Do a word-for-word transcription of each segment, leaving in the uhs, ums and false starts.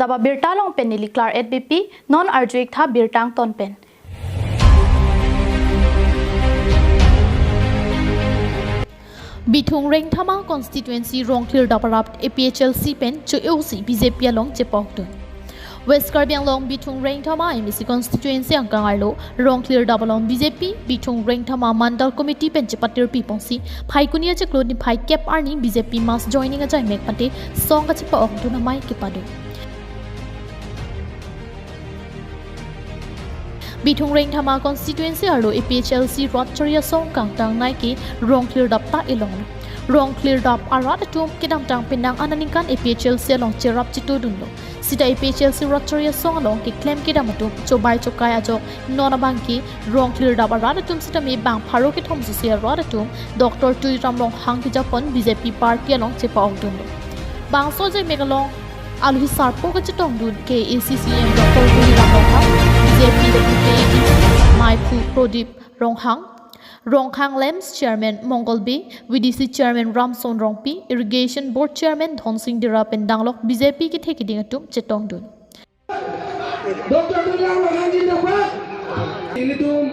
Daba birta along pen neli Claret Beypi, non arju-ik tha birta angton pen. Bithung Rengthama constituency Rongkhlir Dap arat A P H L C pen cho-e-osi B J P along chepokdun. West Karbi Anglong Bithung Rengthama M A C constituency angkang arlo Rongkhlir Dap along B J P Bithung Rengthama Mandal Committee pen chepatirpi ponsi Phaikuni achiklo niphai kep arni B J P mass joining ajaimek pate song kachepa-okdun amei kepado. Bithung Rengthama constituency arlo A P H L C rat chari asong kangtang nai ke Rongkhlir Dap ta elong. Rongkhlir Dap arat atum kedamtang penang aningkan A P H L C along cherap chitudunlo. Sita A P H L C rat chari asong along keklem kedam atum chobai chokai ajok non abang ke Rongkhlir Dap arat atum sitame bang pharo kethom susi arat atum Doctor Tuliram Ronghang kejapon B J P party along chepa-okdunlo. Bangso ajaimek along alohi sarpo kachetongdun K A A C C M Doctor Tuliram Ronghang, B J P W K A D C maiphu Prodip Ronghang, Ronghang Lamps Chairman Mongol Bey, V D C Chairman Ramson Rongpi, Irrigation Board Chairman Dhonsing Dera pen danglok B J P kethe keding atum chetongdun. Doctor Tuliram Ronghang jindabad. Ilitum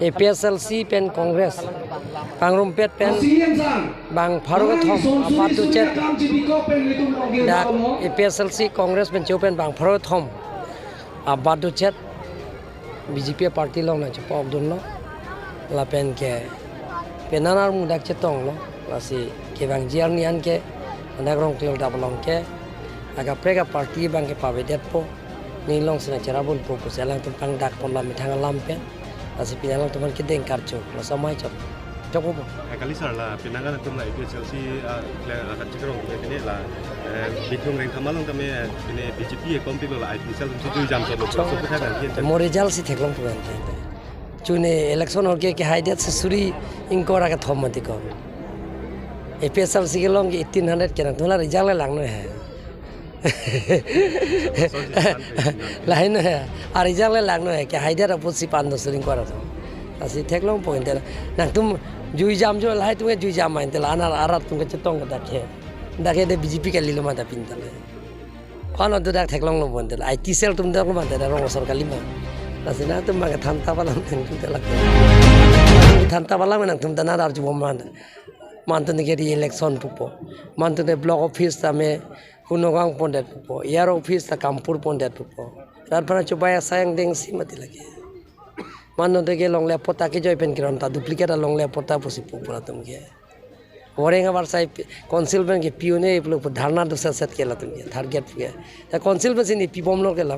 A P H L C pen Congress pangrumpet pen bang pharo kethom abat duchet dak A P H L C Congress pen cho pen bang pharo kethom abat duchet B J P party along nangchepa-okdunlo. Lapen ke penang armu dak chetonglo. Lasi kevangji arni an ke dak Rongkhlir Dap along ke akaprek aparty abang ke pavedetpo. Ning alongsi nangcherabunpo pusi alangtum pangdakpon lam methang alam pen. Lasi pini alangtum aphan kedeng karcho. Laso amei chot. Chokpo. Eh, kali sir, la penang alangtum la A P H L C, ah, kle, ah, kachikro kene la, eh, Bithung Rengthama along tame, eh, kene B J P akom pilo la I P cell tum si jui jam chotlo. Chok. So, kutha kan, kien. Mo result si theklongpo kan. Chune election hor ke kehaidet si suri ingkoi ra kethom mati ko. A P H L C kelong ke eighteen hundred ke nangtum la result le langnon he. Lahai non he. A result le langnon he. Kehaidet apotsi pandon suri ingkoi ra atum. Lasi theklongpo inte la. Nangtum jui jam jo lahai atum ke jui jam ma inte la. Anar arat atum kachetong ke dak he. Dak he de B J P kalilo ma dak pini ta le. Kono do dak theklonglo bonte. I T cell atum dak lo bonte, dak rong asor kalima. Lasi nangtum bang than ta palang nangtum telak. Than ta palang nangtum ta nar arjubom bonte. Mantu neke re-election pupo. Mantu ne block office tame Kunogang pondet pupo. E R office ta Kampur pondet pupo. Rat bana chubai asai angdeng si mati lagi. Mantu neke longle patta kejoi pen kiron ta duplicate longle patta pusi pu pura atum ke. Wareng abar sai pi-, council pen ke P O ne pulo pu dharna do set set ke latum ke, third grade ke. Ta council pensi ne pibomlo ke la.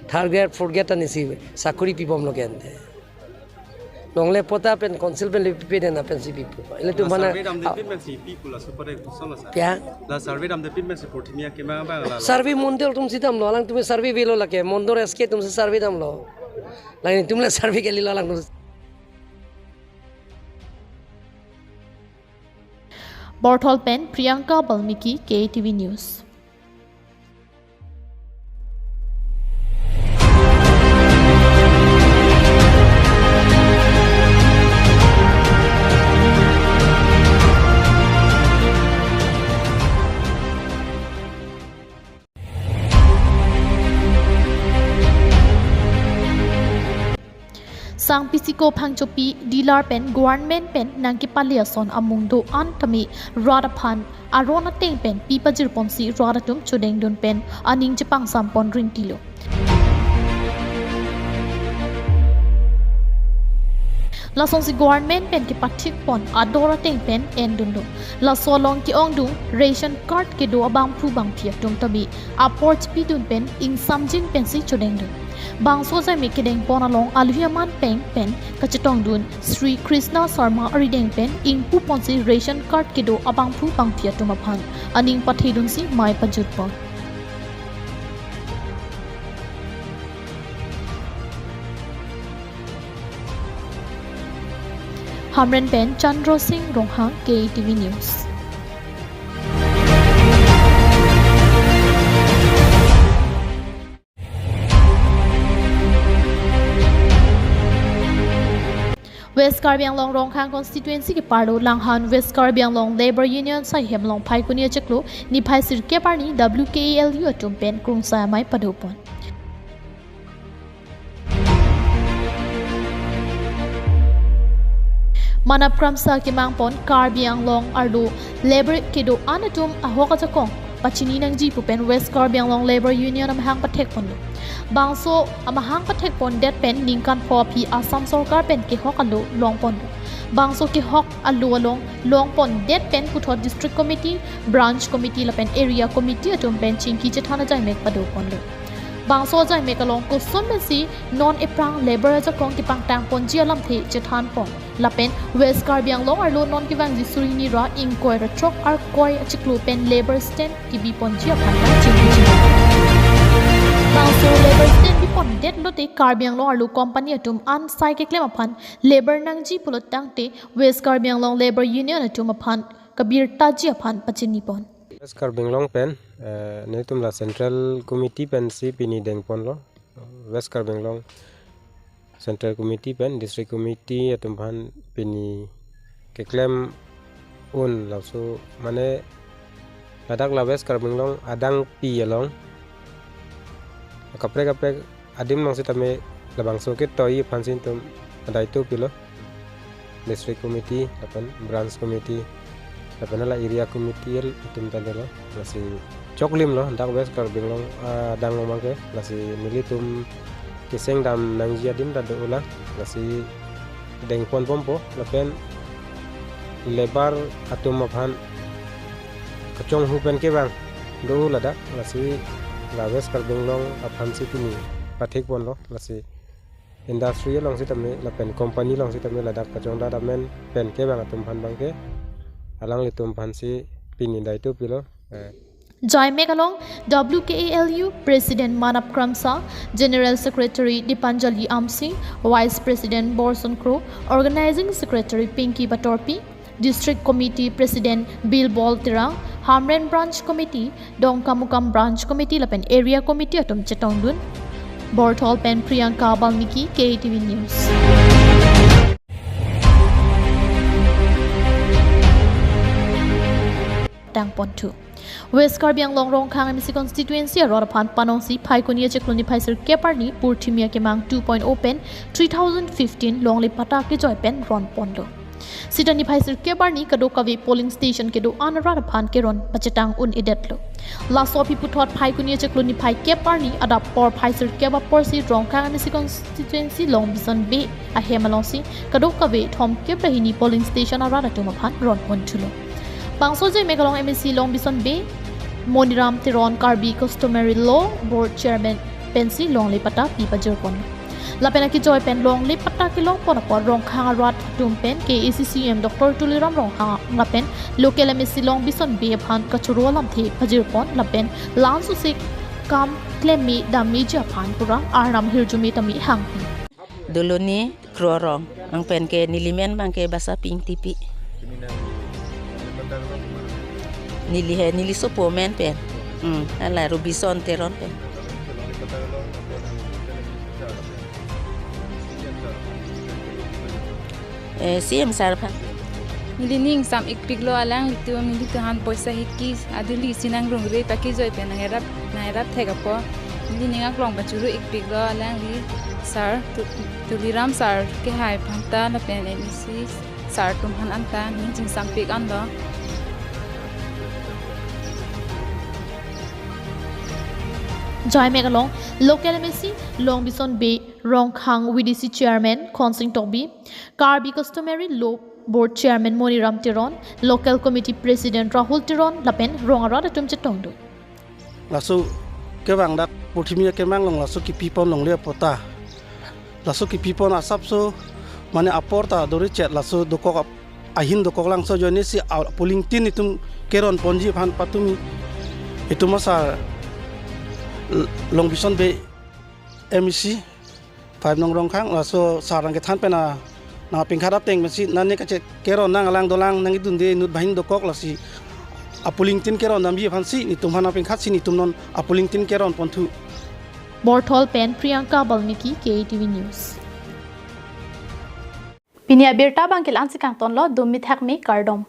Third grade, fourth grade ta ne si sakuri pibomlo ke ante. Longle patta pen council pen le pipe den pen si pipo. Ilitum la mana survey dam de a- pin pen si pipo la super ek solo sa. Pia? La survey dam de pin pen si porthimia ke ma ba la. Survey mondol atum si damlo, alangtum survey avelo lake, mondol S K atum si survey damlo. Latum le survey kalilo alangtum. Borthol pen Priyanka Balmiki, K T V News. Sangpi Siko Phangchopi dealer pen government pen nangkepale ason amung do-an tame rat aphan aron ateng pen pi pajirponsi rat atum chodengdun pen aning chepangsampon rintilo. Lasonsi government pen kepathikpon ador ateng pen endunlo. Laso along ke-ongdung ration card kedo abangphu bangphi atum tame apor chipidun pen ingsamjin pensi chodengdun. Bangso ajaimek kedengpon along alohi aman peng pen kachetongdun Sri Krishna Sharma arideng pen ingpuponsi ration card kedo abangphu bangphi atum aphan aning pathedunsi mei pajutpon. Hamren pen Chandra Singh Ronghang, K T V News. West Karbi Anglong Rongkhang Constituency keparlo Langhan West Karbi Anglong Labour Union asai hem along Phaikuni achiklo niphai sirkep arni W K A L U atum pen krungsai amei padopon. Manap Kramsa kemangpon Karbi Anglong arlo labour kedo-an atum ahok ajakong pachini nangji pu pen West Karbi Anglong Labour Union amahang pathekponlo. Bangso amahang pathekpondet pen ningkan pho aphi Assam Sorkar pen kehok alo longponlo. Bangso kehok alo along longpondet pen puthot District Committee, Branch Committee lapen Area Committee atum pen chingki chethan ajaimek padoponlo. Bangso ajaimek along koson pensi non ephrang labour ajakong kepangtangponji alamthe chethanpon. Lapen West Karbi Anglong arlo non kevangji suri hini ra ingkoi ra throk Arkoi achiklo pen labour stand kebiponji aphan ta chingki chingki. Bangso labour stand bipondet lote Karbi Anglong arlo company atum an sai keklem aphan labour nangji pulo tangte West Karbi Anglong Labour Union atum aphan kabirtaji aphan pachinipon. West Karbi Anglong pen, eh, netum la Central Committee pensi pini dengponlo. West Karbi Anglong Central Committee pen District Committee atum aphan pini keklem un laso mane ladak la West Karbi Anglong adangpi along kaprek kaprek adim along sitame labangso ketoi aphansi netum adai tu pilo. District Committee, lapen Branch Committee, lapen la Area Committee el atum ta dolo. Lasi choklimlo, dak West Karbi Anglong, ah, adang along abangke. Lasi nelitum keseng dam nangji adim ta do-ola. Lasi dengponbompo, lapen labour atum aphan kachonghu pen kevang do ladak. Lasi la West Karbi Anglong aphansi pini pathekponlo. Lasi industry along sitame lapen company along sitame ladak kachongdat amen pen kevang atum aphan abangke alanglitum aphansi pini dai tu pilo. Eh. Jaimek along W K A L U President Manap Kramsa, General Secretary Dipanjali Amsi, Vice President Borson Kro, Organizing Secretary Pinky Batorpi, District Committee President Bilbol Terang, Hamren Branch Committee, Dongkamukam Branch Committee lapen Area Committee atum chetongdun. Borthol pen Priyanka Balmiki, K T V News. Tangponthu. West Karbi Anglong Rongkhang M A C constituency arat aphan panongsi Phaikuni achiklo niphai sirkep arni Purthimi Akemang two point oh pen three thousand fifteen longle patta kejoi pen ronponlo. Sita niphai sirkep arni kadokave polling station kedo-an arat aphan keron pachetang un-edetlo. Laso aphi puthot Phaikuni achiklo niphai kep arni adap porphai sirkep aporsi Rongkhang M A C constituency Longbison Bey ahem alongsi kadokave thomkep ra hini polling station arat atum aphan ronponthulo. Bangso ajaimek along M A C Longbison Bey, Moniram Teron, Karbi Customary Law Board Chairman pensi longle patta pi pajirpon. Lapen akejoi pen longle patta kelongpon apot Rongkhang arat atum pen K A A C C M Doctor Tuliram Ronghang lapen local M A C Longbison Bey aphan kachoro alamthe pajirpon lapen la-an sose kam klemme dammeji aphan pura arnam hirjume tame hangpi. Doloni Kro Rong, angpen ke nelimen abangke Basaping Tipi. Neli he, neli sopo amen pen. Hmm, hala Robinson Teron pen. Eh, C M sir aphan. Neli ning sam ikpiklo alanglitum, nelitum aphan poisa hiki aduli si nangrungre pakejoi pen nangrap, nangrap thek apot. Neli ning aklong pachuru ikpiklo alangli sir, Tu-, Tuliram sir kehai aphan ta lapen M A C sir atum aphan anta ning chingsampik anlo. Jaimek along local M A C Longbison Bey, Rongkhang V D C Chairman Khonsing Tokbi, Karbi Customary Law Board Chairman Moniram Teron, Local Committee President Rahul Teron lapen rong arat atum chetongdun. Laso kevang dak Purthimi Akemang along laso kepipon longle patta. Laso kepipon asapso mane apor ta dori chet laso dokok ap-, ahin dokok langso ajoine si a-, polling tin itum keronponji aphan patumi itum asar L-, Longbison Bey M A C five nong Rongkhang, laso sir nangkethan pen a, nangpingkhat ateng pensi nane kachekeron nang alang dolang nangidunde inut banghini dokok lasi apolling tin keron damji aphansi netum aphan nangpingkhat si netum non apolling tin keronponthu. Borthol pen Priyanka Balmiki, K T V News. Pini abirta abang ke la-ansi kangtonlo, dum mithak me, kardom.